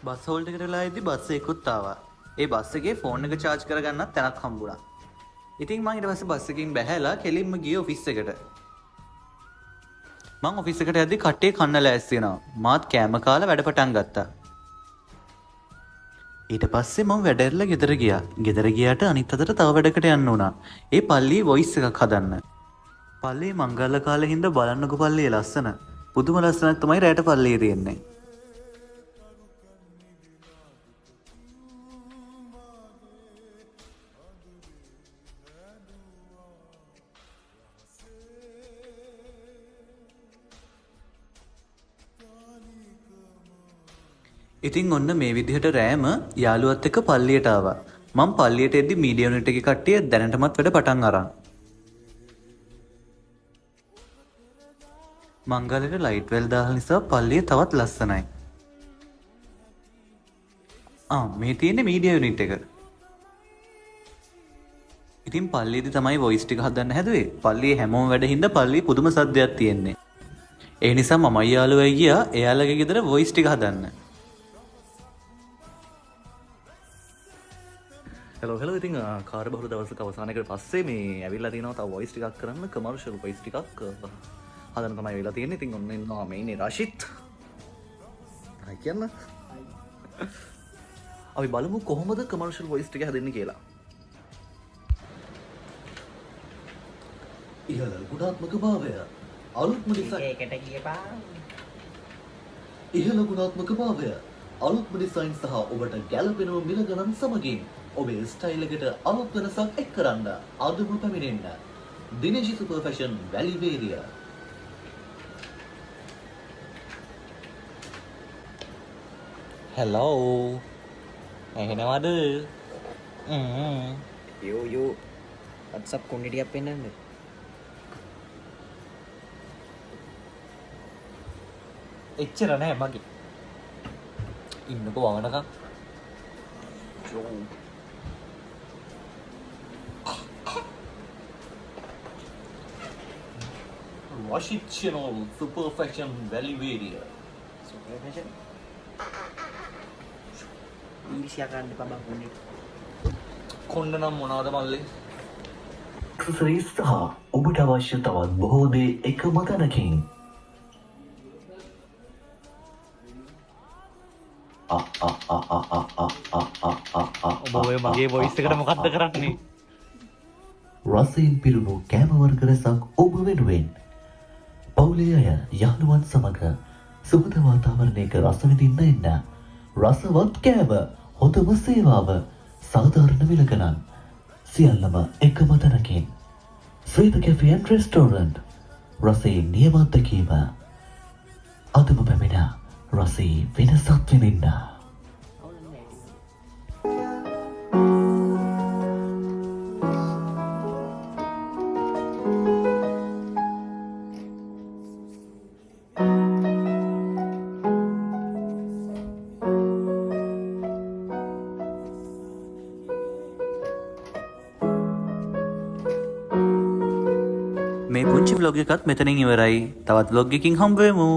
Bus halt එකට වෙලා ඉද්දි බස් එකකුත් ආවා. ඒ බස් එකේ ෆෝන් එක චාර්ජ් කරගන්නත් තැනක් හම්බුණා. ඉතින් මං ඊට පස්සේ බස් එකකින් බැහැලා කෙලින්ම ගියේ ඔෆිස් එකට. මං ඔෆිස් එකට යද්දි කට්ටිය කන්න ලෑස්ති වෙනවා. මාත් කෑම කාලා වැඩ පටන් ගත්තා. ඊට පස්සේ මම වැඩ ඇරලා ගෙදර ගියා. ගෙදර ගියාට අනිත් අතට තව වැඩකට යන්න වුණා. ඒ පල්ලියේ වොයිස් එකක් හදන්න. පල්ලියේ මංගල්‍ය කාලේ හින්දා බලන්නකෝ පල්ලියේ ලස්සන. පුදුම ලස්සනක් තමයි රැට පල්ලියේ තියෙන්නේ. ඉතින් ඔන්න මේ විදිහට රෑම යාළුවත් එක්ක පල්ලියට ආවා. මං පල්ලියට එද්දි මීඩියා යුනිට් එකේ කට්ටිය දැනටමත් වැඩ පටන් අරන්. මංගලෙට ලයිට් වැල් දාලා නිසා පල්ලිය තවත් ලස්සනයි. ආ, මේ තියෙන්නේ මීඩියා යුනිට් එක. ඉතින් පල්ලියේදී තමයි වොයිස් ටික හදන්න හැදුවේ. පල්ලියේ හැමෝම වැඩ හින්දා පල්ලියේ පුදුම සද්දයක් තියෙන්නේ. ඒ නිසා මමයි යාළුවයි ගියා එයාලගේ ගෙදර වොයිස් ටික හදන්න. Hello hello. ඉතින් කාර්යබහුල දවසක අවසානයකට පස්සේ මේ ඇවිල්ලා තිනවා තව වොයිස් ටිකක් කරන්න. කමර්ෂල් වොයිස් ටිකක් හදන්න තමයි වෙලා තියෙන්නේ. ඉතින් ඔන්න ඉන්නවා මේ ඉන්නේ රෂිත්. හයි කියන්න. අපි බලමු කොහොමද කමර්ෂල් වොයිස් ටික හැදෙන්නේ කියලා. ඉහළ ගුණාත්මක භාවය, අලුත්ම ඩිසයින්. ඒකට කියපා. ඉහළ ගුණාත්මක භාවය, අලුත්ම ඩිසයින් සහ ඔබට ගැලපෙනම මිල ගණන් සමගින් ඔබේ ස්ටයිල් එකට අලුත් වෙනසක් එක් කරන්න අදම පැමිණෙන්න. දිනේෂි සුපර් ෆැෂන්, වැලිවේරිය. හෙලෝ. ඇහෙනවද? ම්ම්. යෝ යෝ, WhatsApp කොණ්ඩේ ටිකක් පෙන්නන්න. එච්චර නෑ මගේ. ඉන්නකෝ වවනකම්. යෝ. Rashid Channel, Super Fashion, Valley. Super fashion. ඊර්ෂ්‍යා කරන්න එපා බං කොණ්ඩේට. කොණ්ඩ නම් මොනවද මල්ලේ? ඇක්සසරීස් සහ ඔබට අවශ්‍ය තවත් බොහෝ දේ එකම තැනකින්. ඔබ ඔය මගේ වොයිස් එකට මොකද්ද කරන්නේ? රසයෙන් පිරුණු කෑම වර්ග රැසක් ඔබ වෙනුවෙන්. පවුලේ අය, යාළුවන් සමග සුහද වාතාවරණයක රස විඳින්න එන්න. රසවත් කෑම, හොඳම සේවාව, සාධාරණ මිල ගණන්. සියල්ලම එකම තැනකින්. ශ්‍රීත කැෆේ ඇන්ඩ් රෙස්ටෝරන්ට්. රසයේ නියම අත්දැකීම. අදම පැමිණ රසයේ වෙනසක් විඳින්න. අවුලක් නෑ. මේ පුංචි ව්ලොග් එකත් මෙතනින් ඉවරයි. තවත් ව්ලොග් එකකින් හම්බ වෙමු.